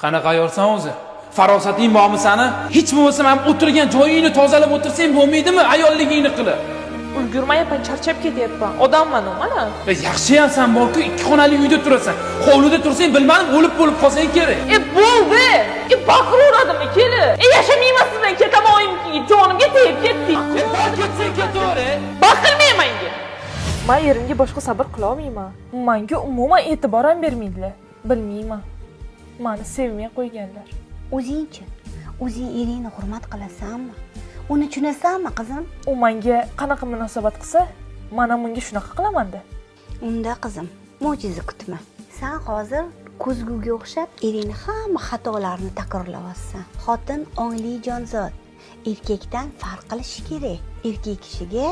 Qanaqa ayolsan o'zi? Farosating bormi sani? Hech bo'lmasa mana bu o'tirgan joyingni tozalab o'tirsang bo'lmaydimi ayolligingni qilib? Ulgurmayapman, charchab ketyapman. Odamman u mana. E, yaxshiyam san borku, ikki xonali uyda turasan. Hovlida tursang, bilmadim, o'lib bo'lib qolsang kerak. E bo'ldi. E baqiraveradimi kelin? E yashamayman siz bilan, ketaman oyimnikiga, jonimga tegib ketding. E, bor ketsang ketaver, e. Baqirmang menga. Men erimga boshqa sabr qila olmayman. Menga umuman e'tibor ham bermaydilar. Bilmayman. Meni sevmay qo'yganlar. O'zingchi, o'zing eringni hurmat qilasanmi, uni tushunasanmi, qizim? U menga qanaqa munosabat qilsa, men ham unga shunaqa qilaman-da. Unda, qizim, mo'jiza kutma. San hozir ko'zguga o'xshab eringni hamma xatolarini takrorlayapsan. Xotin ongli jonzot, erkakdan farq qilishi kerak. Erkak kishiga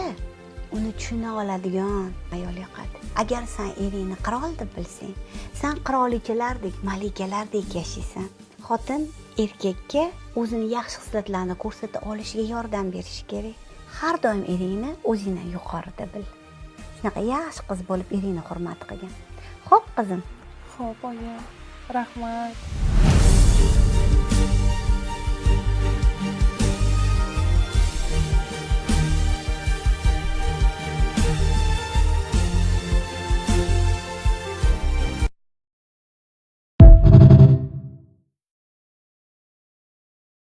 uni tushuna oladigan ayol yoqadi. Agar san eringni qirol deb bilsang, san qirolichalardek, malikalardek yashaysan. Xotin erkakka o'zini yaxshi xislatlarini ko'rsata olishiga yordam berishi kerak. Har doim eringni o'zingdan yuqorida bil. Shunaqa yaxshi qiz bo'lib eringni hurmat qilgin. Xo'p, qizim. Xo'p, oyi. Rahmat.